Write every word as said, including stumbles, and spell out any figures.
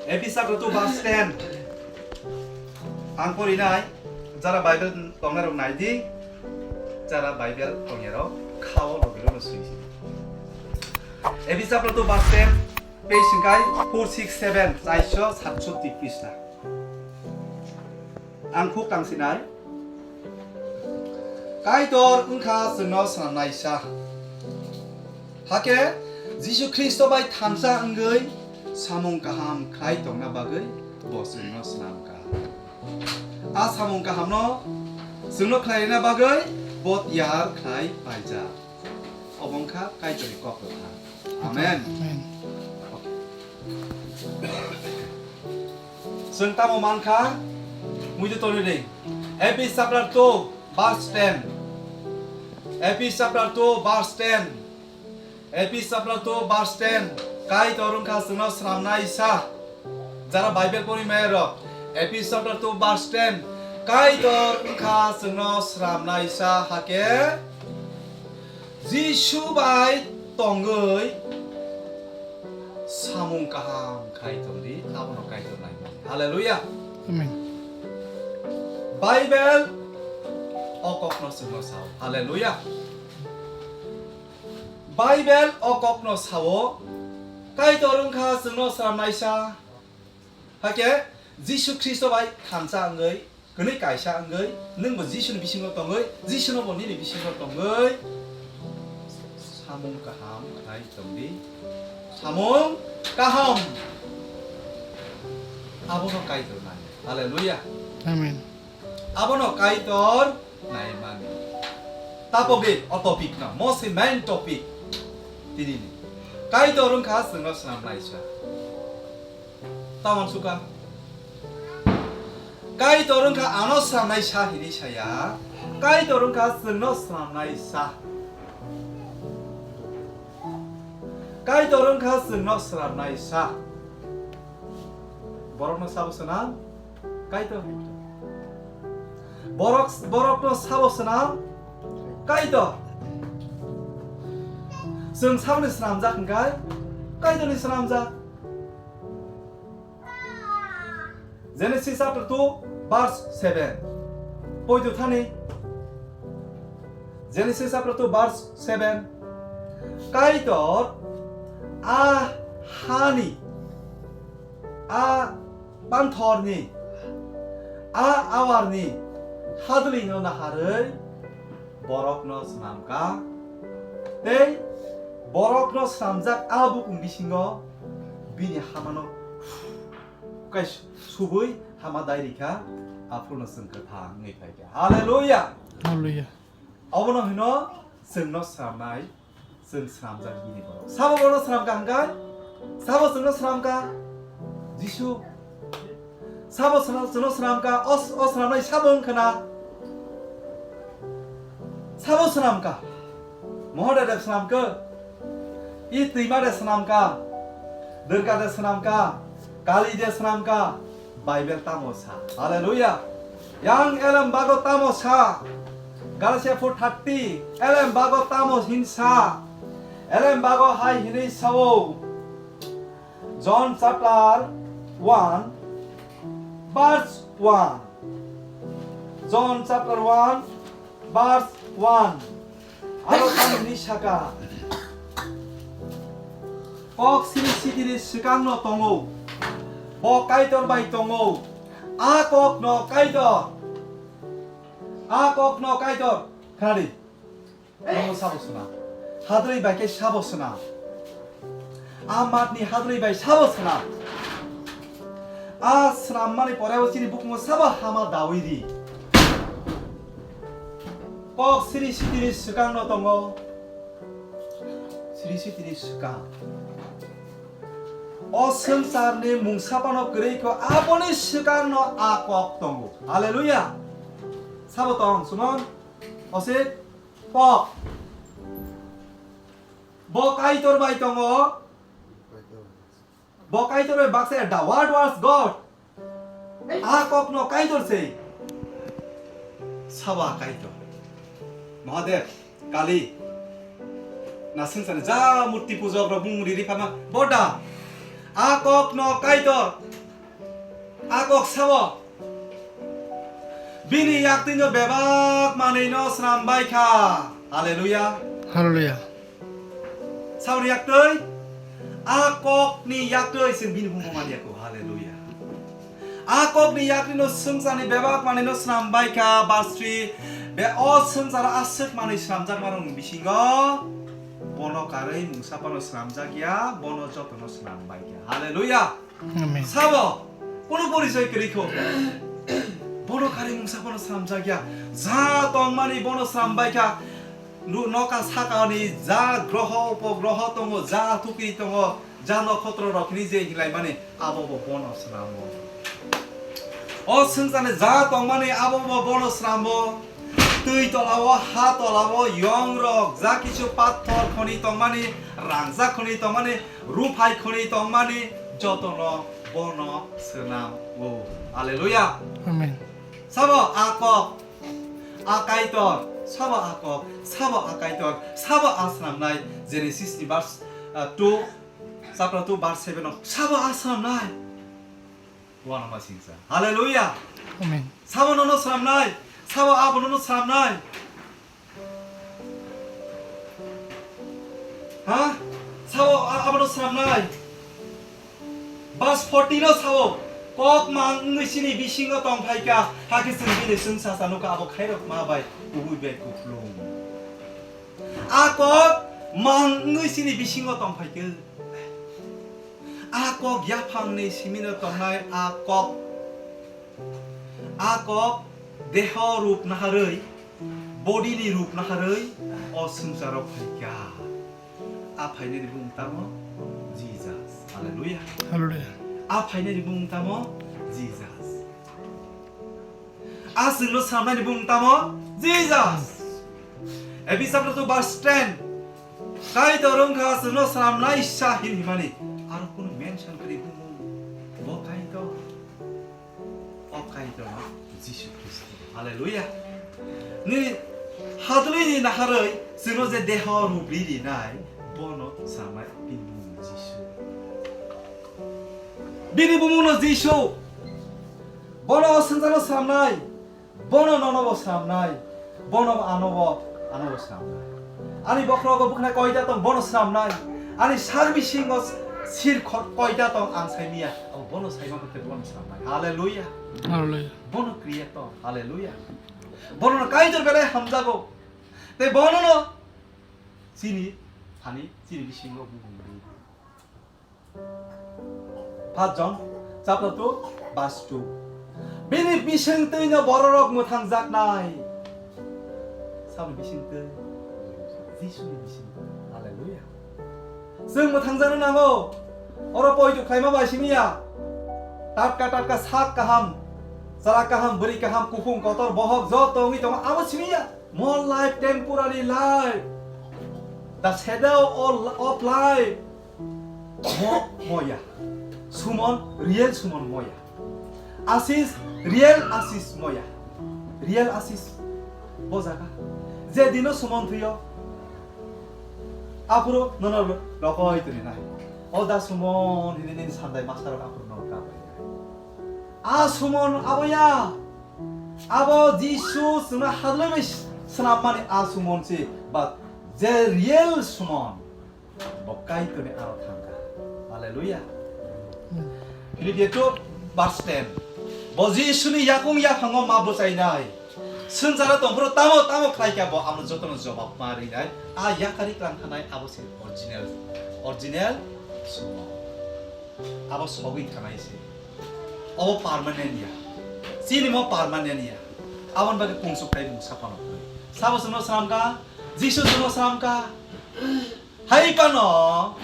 Ephes chapter two verse ten. Ang porinai, jara Bible tongnai rok nai di, jara Bible tongya rok khao logi lono sui si. Ephes chapter two verse ten, page hingkai four six seven, chaiso satso tipista. Ang khuk tang sinai. Kaitor wngkha chwngno swnamnaisa. Hakhe Jisu Khristo bai thansa wngwi samung kaham khlai tongna bagwi bo chwngno swnamkha. A samung kahamno chwngno khlaina bagwi bo tiyar khlai paijak. Obo wngkha Kaitorni kok kwthar. Amen. Amen. Chwng tamo mankha? Muitu tonwi di. Ephes chapter two verse ten. Ephes chapter two verse ten. Ephes chapter two verse ten. Kaitor wngkha chwngno swnamnaisa. Jara Bible pori maya rok. Ephes chapter two verse ten. Kaitor wngkha chwngno swnamnaisa hakhe Jisu bai tongwi samung kaham khai tongdi, abono Kaitor naimani. Hallelujah. Amen. Bible o kokno chwngno sao. Hallelujah. Bible o kokno sao, Kaitor wngkha chwngno swnamnaisa. Hakhe Jisu Khristo bai thansa wngwi, kwnwi kaisa wngwi, nwngbo Jisuni bisingo tongwi, Jisunobo nini bisingo tongwi samung kaham khai tongdi. Samung kaham. Abono Kaitor nai. Hallelujah. Amen. Abono Kaitor naimani. Tapogwi o topic no, mo se main topic. Tinini. Kaitor wngkha chwngno swnamnaisa. Tamon suka. Kaitor wngkha ano swnamnaisa hinwi saya. Kaitor wngkha chwngno swnamnaisa. Kaitor wngkha chwngno swnamnaisa. Borokno sabo swnam? Kaitor. Borok, borokno sabo swnam? Kaitor. Chwng saboni swnamjak hwnkhe? Kaitorni swnamjak. Genesis chapter two verse seven. Poito thani. Genesis chapter two verse seven. Kaitor a hani, a panthorni, a awarni hadwlwino naharwi borokno swnamkha. Tei borokno swnamjak a bukung bisingo bini hamano kai subui hama dai rikha, aphuru no chwng kwthang wngwi phaikha. Hallelujah! Hallelujah! Obono hino chwngno swnamnai, chwng swnamjak bini borok. Sabo bono swnamkha hwnkhe? Sabo chwngno swnamkha? Jisu. Sabo chwngno, chwngno swnamkha? O, o swnamnai sabo wngkha na? Sabo swnamkha? Mohoda de swnamkha? I twima de swnamkha? Durga de swnamkha? Kali de swnamkha? Bible tamo sa? Hallelujah. Yang elem bago tamo sa? Galatia four thirty, elem bago tamo hin sa? Elem bago hai hinwi sao. John chapter one, verse one. John chapter one, verse one. Aro tamni saka. Kok siri sitiri swkangno tongo. Bo Kaitor bai tongo. A kokno Kaitor. A kokno Kaitor. Khadi. Omo sabo swnam. Hadrwi bai khe sabo swnam. A matni hadrwi bai sabo swnam. A swnam mani pore o chini bukungo sabo hama dawi di. Kok siri sitiri swkang no tongo. Siri sitiri swkang. O swngcharni mungsa phano kwrwi kho aboni swkang no a kok tongo. Hallelujah. Sabo tong sumon. Osik. Kok. Bo Kaitor bai tongo. Bo Kaitor bai baksa, the word was God. A kokno Kaitor se. Sabo a Kaitor. Mahadev, Kali. Nasing sani ja murti pujok rok bung riri phama. Boda. A kokno Kaitor, a kok sabo, bini yaktwino bebak manwino snam bai kha. Haleluya. Haleluya. Saboni yaktwi, a kokni yaktwi chwng bini bumung manya kho. Haleluya. A kokni yaktwino swngcharni bebak manwino snam bai kha. Verse three, be o swngcharo aswk manwi snamjakmarokni bisingo bono karwi mungsa phano snamjak ya, bono jotono snam bai kha. Haleluya. Amen. Sabo, kunu porichoi kwrwi kho. Bono karwi mungsa phano snamjak ya. Ja tongmani bono snam bai kha. Nu-, noka sakani ja groho, upgroho tongo, ja thukri tongo, ja nokhotro rokni je hilaimani, abo bo bono snamo. O swngcharni ja tongmani, abo bo bono snamo. Twi tolao, ha tolao, yong rok, ja kichu pathor khoni tongmani, rangja khoni tongmani, ruphai khoni tongmani, jotono bono swnam o. Haleluya. Amen. Sabo a kok, a Kaitor, sabo a kok, sabo a Kaitor, sabo a swnamnai. Genesis ni verse, uh, two, chapter two, verse seven o, sabo a swnamnai. Uanama singsa. Haleluya. Amen. Sabo nono swnamnai, sabo abono swnamnai. Ha? Sabo a-, abono swnamnai. Verse fourteen o sao, kok mang wngwi chini bisingo tong phai kha, hakhe chwng bini chwngsacha nukha, abo khairok ma bai kubui bai kuplung. A kok mang wngwi chini bisingo tong phai kha. A kok yaphangni simino tongnai a kok. A kok deho rup naharwi, body ni rup naharwi o swngcharo phaikha. A phainani bumung tamo Jesus. Hallelujah. Hallelujah. A phainani bumung tamo Jesus. A chwngno swnamnani bumung tamo Jesus. Ephesians chapter two verse ten. Kaitor wngkha chwngno swnamnaisa hin himani. Aro kunu mention kwrwi bumung. Bo Kaitor. O Kaitor no Jisu Khristo. Hallelujah. Nini hadwlwini naharwi chwngno je deho rubri rinai, bono samai bini mung Jisu. Bini bumungno Jisu. Bono o swngcharno samnai, bono nono bo samnai. Bono ano bo, ano bo swnamnai. Ani bokhorogo bwkhwnai koita tong, bono swnamnai. Ani sak bisingo sir kho-, koita tong, ang saimanya. Abo bono saima khe bono swnamnai. Hallelujah. Hallelujah. Bono Creator. Hallelujah. Bono no Kaitor belai hamjago. Tei bono no chini thani, chini bisingo bumung ri. First John chapter two, verse two. Bini bisingtwi no bororok mwthangjaknai. Saboni bisingtwi? Jisuni bisingtwi. Hallelujah. Chwng mwthangjakno nango. Oro poito khlaima bai simi ya. Tatka tatka sak kaham, chwla kaham, bwrwi kaham, kuphung kotor, bohok joto wngwi tongo, abo simi ya. More life, temporary life. The shadow of, of life. Mo, moya. Sumon, real sumon moya. Asis, real asis moya. Real asis bo jaga. Je dino sumon thuyo. Aphuru nono rokoi tuni nai. O da sumon hini nini sandai masarok aphuru nono kabai. A sumon aboya. Abo Jisu chwngno hadwlaiwi swnam mani a sumon se, but je real sumon, bo Kaitorni aro thangkha. Hallelujah. Philippians two verse ten. Bo Jisuni yakung yaphango ma bwchainai. Swngcharo tongphuru tamo tamo khlaikha bo amo jotono jobab ma rinai. A yakari klang thanai abo se original, original sumon. Abo sogwi thanai se. Obo permanent ya. Chini mo permanent ya. Aboni bagwi kungsuk khai mungsa phano kwrwi. Sabo chwngno swnamkha, Jisu chwngno swnamkha. Hai phano